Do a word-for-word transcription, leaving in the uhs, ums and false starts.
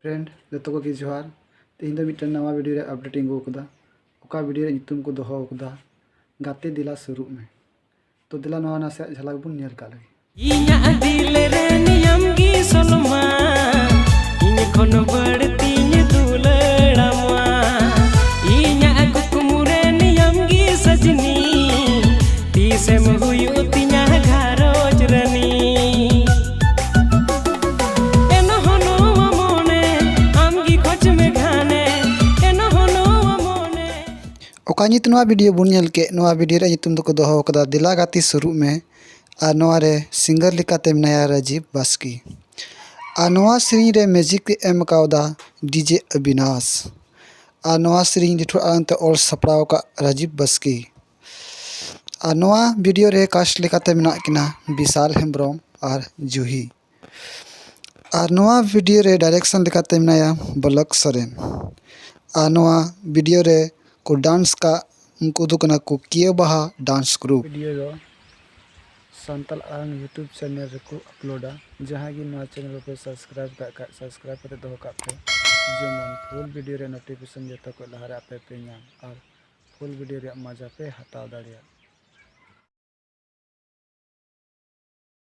Friend, ᱡᱚᱛᱚ ᱠᱚᱜᱮ ᱡᱚᱦᱟᱨ᱾ ᱛᱮᱦᱮᱧ ᱫᱚ ᱢᱤᱫᱴᱮᱱ ᱱᱟᱣᱟ video ᱨᱮ update ᱤᱧ ᱟᱹᱜᱩ ᱟᱠᱟᱫᱟ᱾ ᱚᱠᱟ video ᱨᱮ ᱧᱩᱛᱩᱢ ᱠᱚ ᱫᱚᱦᱚ ᱟᱠᱟᱫᱟ ᱜᱟᱛᱮ ᱫᱮᱞᱟ ᱥᱩᱨᱩᱜ ᱢᱮ᱾ ᱛᱚ ᱫᱮᱞᱟ ᱱᱚᱣᱟ ᱱᱟᱥᱮᱭᱟᱜ ᱡᱷᱟᱞᱟᱠ ᱵᱚᱱ ᱧᱮᱞ ᱠᱟᱜ ᱞᱮᱜᱮ᱾ ᱤᱧᱟᱜ ᱫᱤᱞ ᱨᱮ ᱱᱤᱭᱟᱢ ᱜᱮ ᱥᱚᱞᱢᱟ, ᱤᱧ ᱠᱷᱚᱱ ᱵᱟᱹᱲᱛᱤᱧ ᱫᱩᱞᱟᱹᱲᱟᱢᱟ᱾ ᱤᱧᱟᱜ ᱠᱩᱠᱢᱩ ᱨᱮ ᱱᱤᱭᱟᱢ ᱜᱮ ᱥᱟᱡᱽᱱᱤ, ᱛᱤᱥᱮᱢ ᱦᱩᱭᱩᱜ ᱛᱤᱧᱟ ᱜᱷᱟᱨᱚᱸᱡᱽ ᱨᱟᱹᱱᱤ᱾ ᱮᱱᱦᱚᱸ ᱱᱚᱣᱟ ᱢᱚᱱᱮ ᱟᱢ ᱜᱮ ᱠᱷᱚᱡᱽ ᱢᱮ ᱜᱷᱟᱱᱮ, ᱮᱱᱦᱚᱸ ᱱᱚᱣᱟ ᱢᱚᱱᱮ᱾ ᱚᱠᱟ ᱧᱩᱛᱩᱢ ᱱᱚᱣᱟ video ᱵᱚᱱ ᱧᱮᱞ ᱠᱮᱫ, ᱱᱚᱣᱟ video ᱨᱮᱭᱟᱜ ᱧᱩᱛᱩᱢ ᱫᱚᱠᱚ ᱫᱚᱦᱚ ᱟᱠᱟᱫᱟ ᱫᱮᱞᱟ ᱜᱟᱛᱮ ᱥᱩᱨᱩᱜ ᱢᱮ᱾ ᱟᱨ ᱱᱚᱣᱟ ᱨᱮ singer ᱞᱮᱠᱟᱛᱮ ᱢᱮᱱᱟᱭᱟ ᱨᱟᱡᱤᱵ ᱵᱟᱥᱠᱮ᱾ ᱟᱨ ᱱᱚᱣᱟ ᱥᱮᱨᱮᱧ ᱨᱮ music ᱮ ᱮᱢ ᱠᱟᱣᱫᱟ DJ ᱚᱵᱤᱱᱟᱥ᱾ ᱟᱨ ᱱᱚᱣᱟ ᱥᱮᱨᱮᱧ ᱨᱤᱴᱷᱩ ᱟᱲᱟᱝ ᱛᱮ ᱚᱞ ᱥᱟᱯᱲᱟᱣ ᱟᱠᱟᱫ ᱨᱟᱡᱤᱵ ᱵᱟᱥᱠᱮ᱾ ᱟᱨ ᱱᱚᱣᱟ video ᱨᱮ cast ᱞᱮᱠᱟᱛᱮ ᱢᱮᱱᱟᱜ ᱠᱤᱱᱟ ᱵᱤᱥᱟᱞ ᱦᱮᱢᱵᱨᱚᱢ ᱟᱨ ᱡᱩᱦᱤ᱾ ᱟᱨ ᱱᱚᱣᱟ video ᱨᱮ direction ᱞᱮᱠᱟᱛᱮ ᱢᱮᱱᱟᱭᱟ ᱵᱚᱞᱚᱠ ᱥᱚᱨᱮᱱ᱾ ᱟᱨ ᱱᱚᱣᱟ video ᱨᱮ ᱠᱚ dance ᱠᱟᱜ ᱩᱱᱠᱩ ᱫᱚ ᱠᱟᱱᱟ ᱠᱚ ᱠᱤᱭᱟᱹ ᱵᱟᱦᱟ dance group᱾ Video ᱫᱚ ᱥᱟᱱᱛᱟᱲ ᱟᱲᱟᱝ YouTube channel ᱨᱮᱠᱚ uploadᱟ᱾ ᱡᱟᱦᱟᱸᱭ ᱜᱮ ᱱᱚᱣᱟ channel ᱵᱟᱯᱮ subscribe ᱠᱟᱜ ᱠᱷᱟᱡ subscribe ᱠᱟᱛᱮ ᱫᱚᱦᱚ ᱠᱟᱜ ᱯᱮ, ᱡᱮᱢᱚᱱ full video ᱨᱮ notification ᱡᱚᱛᱚ ᱠᱷᱚᱡ ᱞᱟᱦᱟᱨᱮ ᱟᱯᱮ ᱯᱮ ᱧᱟᱢ᱾ ᱟᱨ full video ᱨᱮᱭᱟᱜ ᱢᱚᱡᱟ ᱯᱮ ᱦᱟᱛᱟᱣ ᱫᱟᱲᱮᱭᱟᱜ᱾